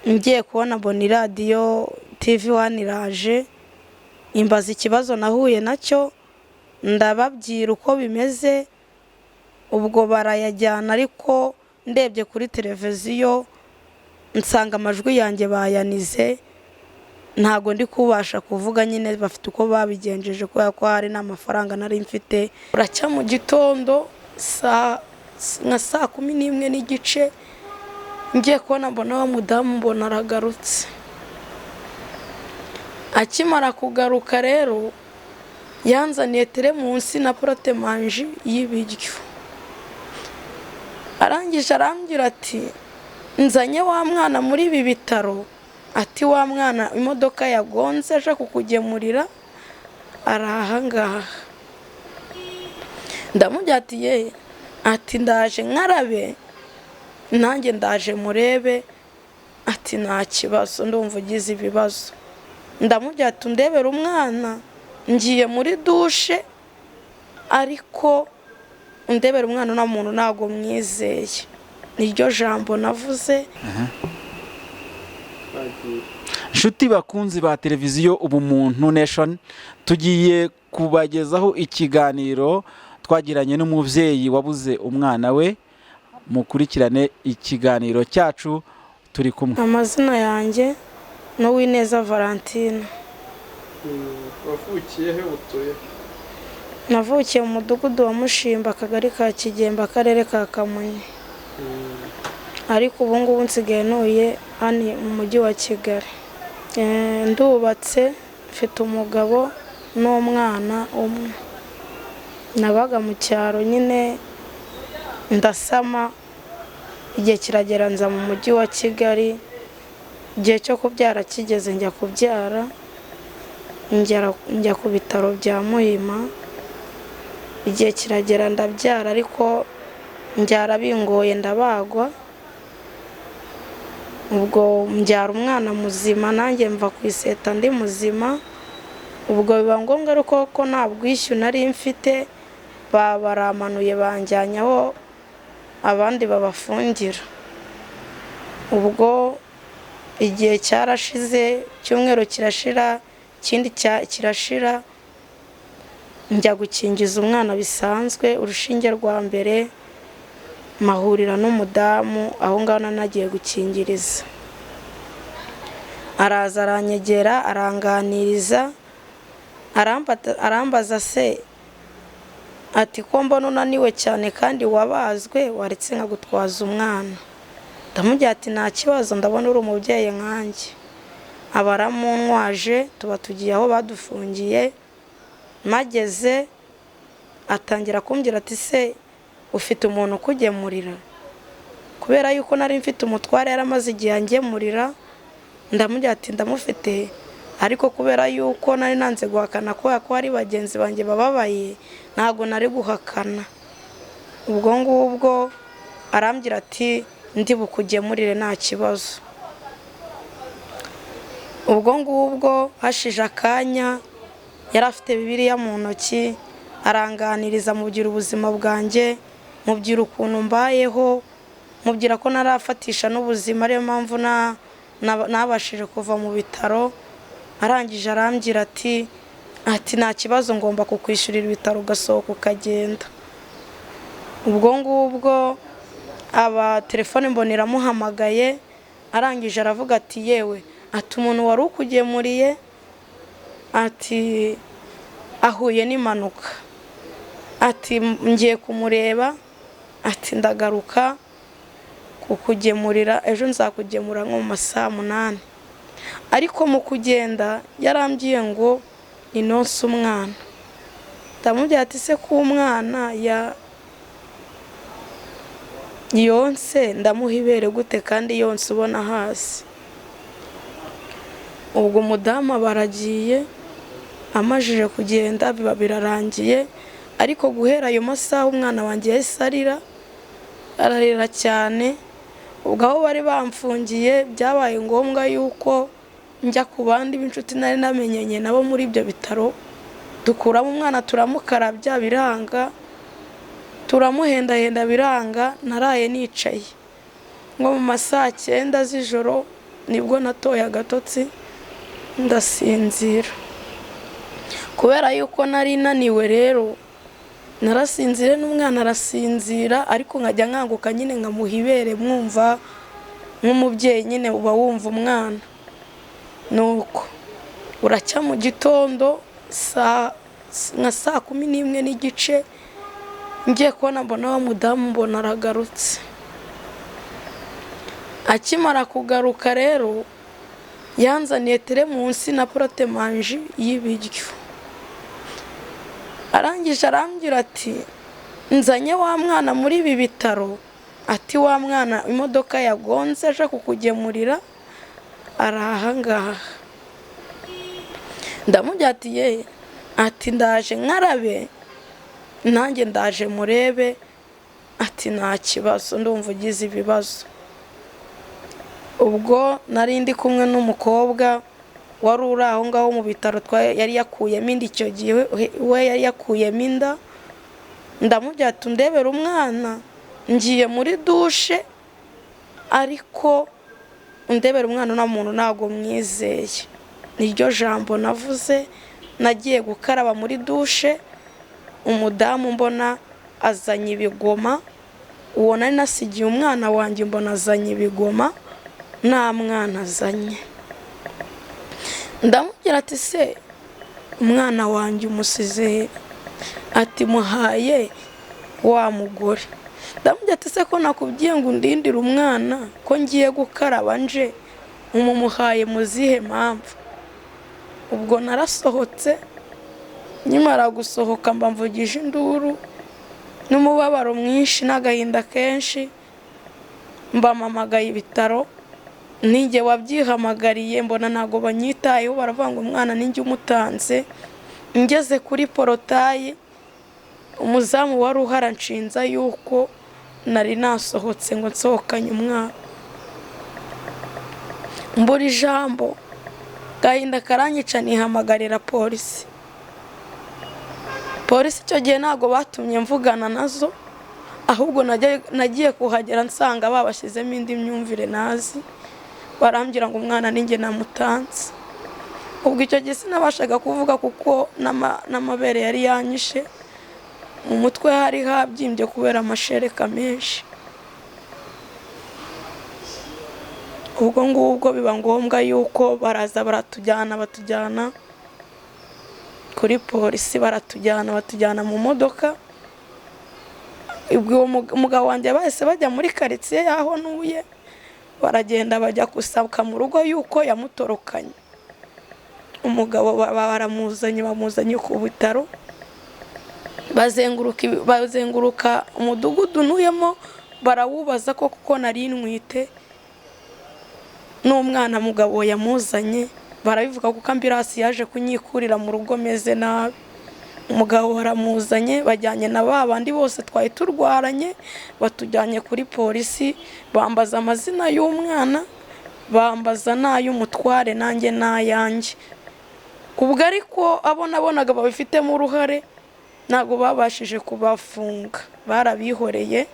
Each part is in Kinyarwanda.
Ngiye kubona mbona iradiyo TV One iraje, imbaza ikibazo nahuye nacyo, ndababwira uko bimeze. Ubwo barayajyana, ariko ndebye kuri televiziyo nsanga amajwi yanjye bayanize, ntabwo ndi kubasha kuvuga nyine. Bafite uko babigenjeje kubera ko hari n'amafaranga nari mfite. Buracya mu gitondo nka 11:30, ngiye kubona mbona wa mudamu, mbona aragarutse. Akimara kugaruka rero, yanzaniye teremunsi na porte-manger y'ibiryo. Arangije arambwira ati: "Nzanye wa mwana muri ibi bitaro." Ati: "Wa mwana imodoka yagonze aje kukugemurira ari ahangaha." Ndamubwira ati: "Ye?" Ati: "Ndaje nkarabe, nanjye ndaje murebe." Ati: "Nta kibazo, ndumva ugize ibibazo." Ndamubwira ati: "Ndebere umwana, ngiye muri douche, ariko ndebere umwana, nta muntu, ntabwo mwizeye." Niryo jambo navuze. Inshuti bakunzi ba televiziyo Ubumuntu Nation, tugiye kubagezaho ikiganiro twagiranye n'umubyeyi wabuze umwana we. Mukurikirane ikiganiro cyacu, turi kumwe. Amazina yanjye ni Uwineza Valentine. Wavukiye he, utuye? Navukiye mu mudugudu wa Mushimba, akagari ka Kigembe, akarere ka Kamonyi, ariko ubu ngubu nsigaye ntuye hano mu mujyi wa Kigali. Ndubatse, mfite umugabo n'umwana umwe. Nabaga mu cyaro nyine, ndasama, igihe kiragera nza mu mujyi wa Kigali. Igihe cyo kubyara kigeze, njya kubyara, njya ku bitaro bya Muhima. Igihe kiragera ndabyara, ariko mbyara bingoye, ndabagwa. Ubwo mbyara umwana muzima, nanjye mva ku iseta ndi muzima. Ubwo biba ngombwa ariko ko nta bwishyu nari mfite, baramanuye banjyanye aho abandi babafungira. Ubwo igihe cyarashize, icyumweru kirashira, ikindi kirashira, njya gukingiza umwana bisanzwe urushinge rwa mbere, mpahurira n'umudamu aho ngaho nagiye gukingiriza. Araza aranyegera, aranganiriza, arambaza se ati: "Ko mbona unaniwe cyane kandi wabazwe, waretse nkagutwaza umwana?" Ndamubwira ati: "Nta kibazo, ndabona uri umubyeyi nkanjye." Aba aramuntwaje, tuba tugiye aho badufungiye. Mpageze atangira kumbwira ati: "Se ufite umuntu ukugemurira?" Kubera yuko nari mfite umutware yaramaze igihe angemurira, ndamubwira ati: "Ndamufite." Ariko kubera yuko nari nanze guhakana, kubera ko hari bagenzi banjye bababaye, ntabwo nari guhakana. Ubwo ngubwo arambwira ati: "Ndi bukugemurire, nta kibazo." Ubwo ngubwo hashije akanya, yari afite Bibiliya mu ntoki, aranganiriza, mubwira ubuzima bwanjye, mubwira ukuntu mbayeho, mubwira ko narafatisha n'ubuzima, ariyo mpamvu nabashije kuva mu bitaro. Arangije arambwira ati: "Nta kibazo, ngomba kukwishyurira ibitaro ugasohoka ukagenda." Ubwo ngubwo aba telefone mbona iramuhamagaye. Arangije aravuga ati: "Yewe," ati, "umuntu wari ukugemuriye," ati, "ahuye n'impanuka," ati, "ngiye kumureba," ati, "ndagaruka kukugemurira ejo, nzakugemura nko mu ma 8:00." Ariko mu kugenda yarambwiye ngo ni nonse umwana. Ndamubwira ati: "Se ko umwana ya yonse, ndamuha ibere gute kandi yonse ubona hasi?" Ubwo umudamu aba aragiye. Amajije kugenda biba birarangiye, ariko guhera ayo masaha umwana wanjye yahise arira, ararira cyane. Ubwo aho bari bamfungiye byabaye ngombwa yuko njya ku bandi b'inshuti nari namenyanye nabo muri ibyo bitaro, dukuramo umwana, turamukarabya biranga, turamuhendahenda biranga. Naraye nicaye nko mu ma 9:00 z'ijoro. Nibwo natoye agatotsi ndasinzira. Kubera yuko nari naniwe rero narasinzire n'umwana arasinzira, ariko nkajya nkanguka nyine nkamuha ibere, mwumva nk'umubyeyi nyine uba wumva umwana. Nuko uracya mu gitondo nka 11:30, ngiye kubona mbona wa mudamu, mbona aragarutse. Akimara kugaruka rero yanzaniye teremunsi na porotemanji y'ibiryo. Arangije arambwira ati nzanye wa mwana muri ibi bitaro, ati wa mwana imodoka yagonze aje kukugemurira ari aha ngaha. Ndamubwira ati ye, ati ndaje nkarabe nanjye ndaje murebe, ati nta kibazo ndumva ugize ibibazo. Ubwo nari ndi kumwe n'umukobwa wari uri aho ngaho mu bitaro, yari yakuyemo inda icyo gihe, we yari yakuyemo inda. Ndamubwira ati ndebera umwana ngiye muri dushe, ariko ndebera umwana nta muntu ntabwo mwizeye. Niryo jambo navuze. Nagiye gukaraba muri dushe, umudamu mbona azanye ibigoma, uwo nari nasigiye umwana wanjye mbona azanye ibigoma nta mwana azanye. Ndamubwira ati se umwana wanjye umusize? Ati muhaye wa mugore. Ndamubwira ati se ko nakubwiye ngo undindire umwana ko ngiye gukaraba nje, umumuhaye muzihe mpamvu? Ubwo narasohotse, nkimara gusohoka mba mvugije induru n'umubabaro mwinshi n'agahinda kenshi, mbamamagaye ibitaro, ninjye wabyihamagariye, mbona ntago banyitayeho, baravuga ngo umwana ninjye umutanze. Ngeze kuri porotayi umuzamu wari uhari anshinza yuko nari nasohotse ngo nsohokanye umwana. Mbura ijambo, gahinda karanyica, nihamagarira polisi. Polisi icyo gihe ntabwo batumye mvugana nazo, ahubwo nagiye kuhagera nsanga babashyizemo indi myumvire nazi, barambwira ngo umwana ninjye namutanze. Ubwo icyo gihe sinabashaga kuvuga kuko n'amabere yari yanyishe, mu mutwe hari habyimbye kubera amashereka menshi. Ubwo ngubwo biba ngombwa yuko baraza baratujyana, batujyana kuri polisi, baratujyana batujyana mu modoka. Ubwo umugabo wanjye bahise bajya muri karitsiye y'aho ntuye, baragenda bajya gusaka mu rugo yuko yamutorokanye. Umugabo baramuzanye, bamuzanye ku bitaro, bazenguruka umudugudu ntuyemo, barawubaza ko kuko nari ntwite n'umwana mugabo yamuzanye, barabivuga kuko ambirasi yaje kunyikurira mu rugo meze nabi. Umugabo baramuzanye, bajyanye na ba bandi bose twari turwaranye, batujyanye kuri polisi, bambaza amazina y'umwana, bambaza n'ay'umutware nanjye n'ayanjye. Ubwo ariko abo nabonaga babifitemo uruhare ntabwo babashije kubafunga, barabihoreye.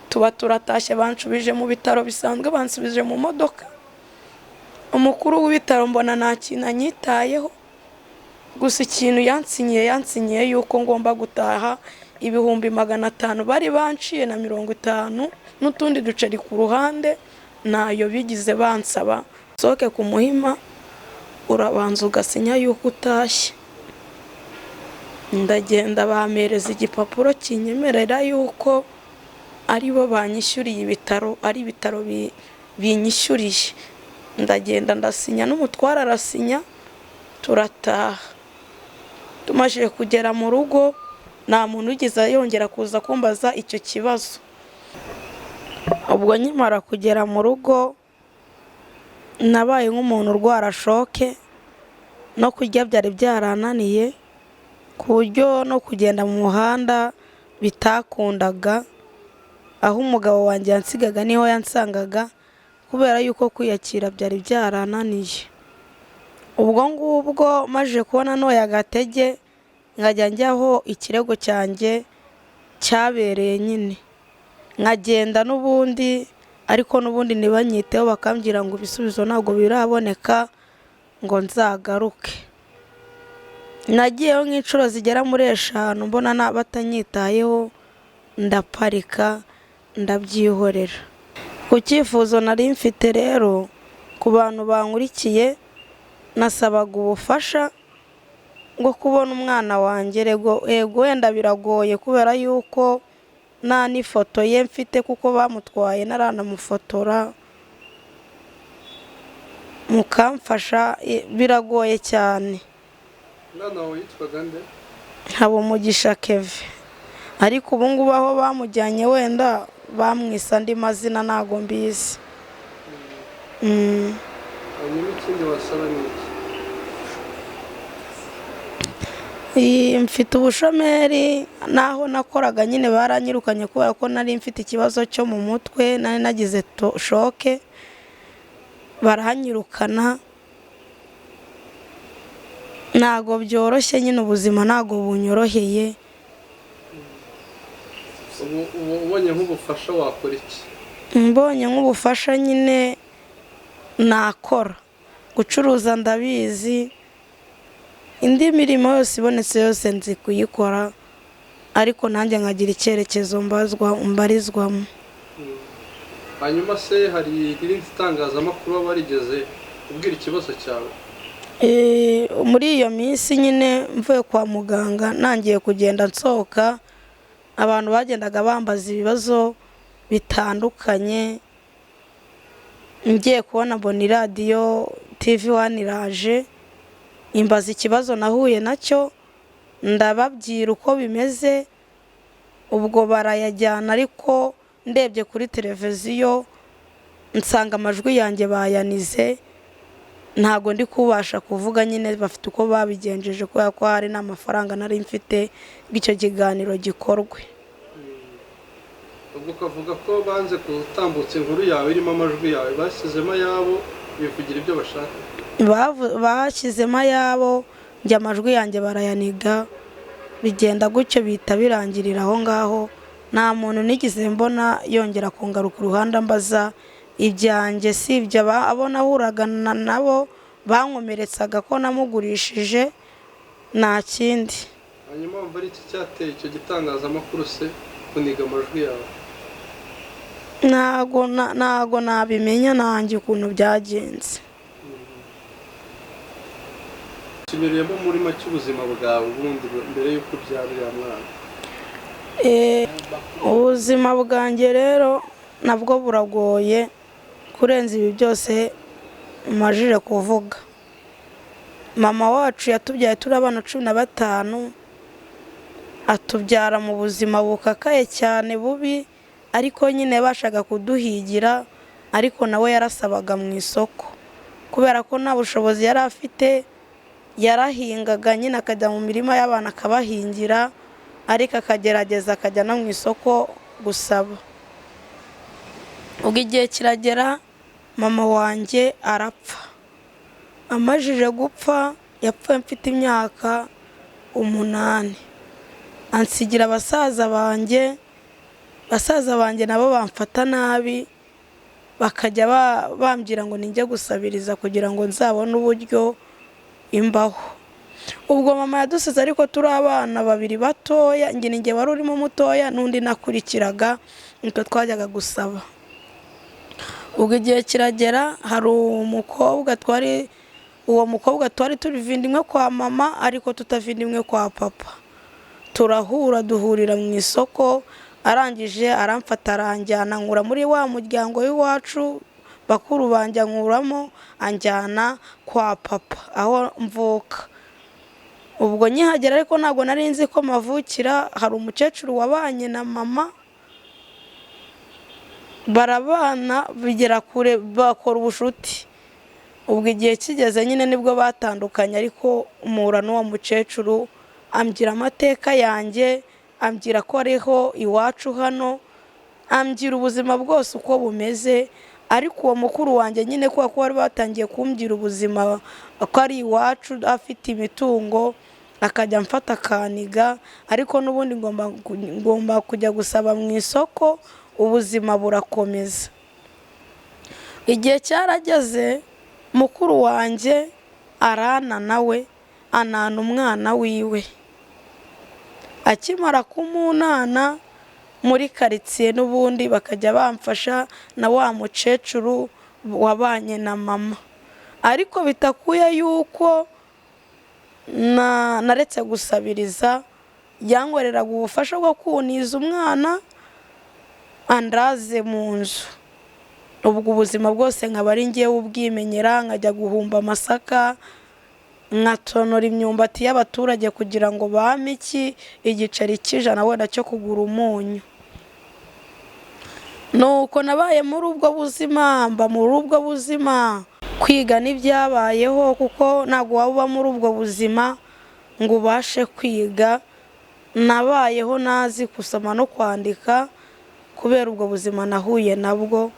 Tuba turatashye, banshubije mu bitaro bisanzwe, bansubije mu modoka. Umukuru w'ibitaro mbona nta kintu anyitayeho, gusa ikintu yansinyiye yuko ngomba gutaha 500,000 bari banciye na 50 n'utundi duceri ku ruhande, ntayo bigize bansaba. Soke ku Muhima urabanza ugasinya yuko utashye. Ndagenda bampereza igipapuro kinyemerera yuko aribo banyishyuriye ibitaro, ari ibitaro binyishyuriye. Ndagenda ndasinya n'umutware arasinya, turataha. Tumaze kugera mu rugo nta muntu wigeze yongera kuza kumbaza icyo kibazo. Ubwo nkimara kugera mu rugo nabaye nk'umuntu urwara shoke, no kurya byari byarananiye, ku buryo no kugenda mu muhanda bitakundaga. Aho umugabo wanjye yansigaga niho yansangaga, kubera yuko kwiyakira byari byarananiye. Ubwo ngubwo maje kubona ntoya agatege, nkajya njyaho ikirego cyanjye cyabereye nyine, nkagenda n'ubundi Ariko n'ubundi ntibanyiteho, bakambwira ngo ibisubizo ntabwo biraboneka ngo nzagaruke. Nagiyeho nk'inshuro zigera muri 5 mbona batanyitayeho, ndaparika ndabyihorera. Ku cyifuzo nari mfite rero ku bantu bankurikiye, nasabaga ubufasha bwo kubona umwana wanjye. Yego wenda biragoye kubera yuko nta n'ifoto ye mfite, kuko bamutwaye naranamufotora, mukamfasha, biragoye cyane. Umwana wawe yitwaga nde? Habumugisha Keve, ariko ubu ngubu aho bamujyanye wenda bamwise andi mazina ntago mbizi. Hanyuma ikindi wasaba ni iki? Mfite ubushomeri, naho nakoraga nyine baranyirukanye kubera ko nari mfite ikibazo cyo mu mutwe, nari nagize shoke, baranyirukana. Ntago byoroshye nyine, ubuzima ntago bunyoroheye. Ubu ubonye nk'ubufasha wakora iki? Mbonye nk'ubufasha nyine nakora, gucuruza ndabizi, indi mirimo yose ibonetse yose nzi kuyikora, ariko nanjye nkagira icyerekezo mbarizwamo. Hanyuma se hari irindi tangazamakuru waba warigeze ubwira ikibazo cyawe? Muri iyo minsi nyine mvuye kwa muganga nangiye kugenda nsohoka, abantu bagendaga bambaza ibibazo bitandukanye. Ngiye kubona mbona iradiyo TV One iraje imbaza ikibazo nahuye nacyo, ndababwira uko bimeze, ubwo barayajyana. Ariko ndebye kuri televiziyo nsanga amajwi yanjye bayanize, ntago ndi kubasha kuvuga nyine, bafite uko babigenjeje kubera ko hari n'amafaranga nari mfite icyo kiganiro gikorwe. Ubwo ukavuga ko banze gutambutsa inkuru yawe irimo amajwi yawe, bashyizemo ayabo bivugira ibyo bashaka. Bashyizemo ayabo, njye amajwi yanjye barayaniga, bigenda gutyo bihita birangirira aho ngaho. Nta muntu nigeze mbona yongera kungaruka uruhande ambaza ibyanjye, si ibyo abo nahuraga nabo bankomeretsaga ko namugurishije, nta kindi. Hanyuma wumva ari iki cyateye icyo gitangazamakuru se kuniga amajwi yawe? Ntago nabimenya nanjye ukuntu byagenze. Tunyuriyemo muri make ubuzima bwawe ubundi mbere y'uko ubyara uriya mwana. Ubuzima bwanjye rero nabwo buragoye kurenza ibi byose majije kuvuga. Mama wacu yatubyaye turi abana 15, atubyara mu buzima bukakaye cyane bubi, ariko nyine yabashaga kuduhigira, ariko nawe yarasabaga mu isoko kubera ko nta bushobozi yari afite. Yarahingaga nyine akajya mu mirima y'abana akabahingira, ariko akagerageza akajya no mu isoko gusaba. Ubwo igihe kiragera mama wanjye arapfa. Amajije gupfa, yapfuye mfite imyaka 8, ansigira abasaza banjye. Basaza banjye nabo bamfata nabi, bakajya bambwira ngo ninjye gusabiriza kugira ngo nzabone uburyo imbaho. Ubwo mama yadusize ariko turi abana babiri batoya, njye ninjye wari urimo mutoya n'undi nakurikiraga, nitwe twajyaga gusaba. Ubwo igihe kiragera hari umukobwa twari, uwo mukobwa twari turi kwa mama ariko tutavindimwe kwa papa, turahura duhurira mu isoko, arangije aramfata aranjyana nkura muri wa muryango w'iwacu, bakuru banjye nkuramo anjyana kwa papa aho mvuka. Ubwo nkihagera ariko ntabwo nari nzi ko mavukira, hari umukecuru wabanye na mama barabana bigera kure bakora ubushuti. Ubwo igihe kigeze nyine nibwo batandukanye, ariko mpura n'uwo mukecuru ambwira amateka yanjye, ambwira ko ariho iwacu hano, ambwira ubuzima bwose uko bumeze. Ariko uwo mukuru wanjye nyine kubera ko bari batangiye kumbwira ubuzima ko ari iwacu afite imitungo, akajya amfata akaniga, ariko n'ubundi ngomba kujya gusaba mu isoko, ubuzima burakomeza. Igihe cyarageze mukuru wanjye arana nawe, anana umwana wiwe. Akimara kumunana muri karitsiye n'ubundi bakajya bamfasha na wa mukecuru wabanye na mama, ariko bitakuye yuko naretse gusabiriza. Yankoreraga ubufasha bwo kuniza umwana andaze mu nzu, ubwo ubuzima bwose nkaba ari ngewe ubwimenyera, nkajya guhumba amasaka, nkatonora imyumbati y'abaturage kugira ngo bampe iki igiceri cy'ijana wenda cyo kugura umunyu. Nuko nabaye muri ubwo buzima, mba muri ubwo buzima. Kwiga ntibyabayeho kuko ntabwo waba uba muri ubwo buzima ngo ubashe kwiga. Nabayeho ntazi gusoma no kwandika kubera ubwo buzima nahuye nabwo.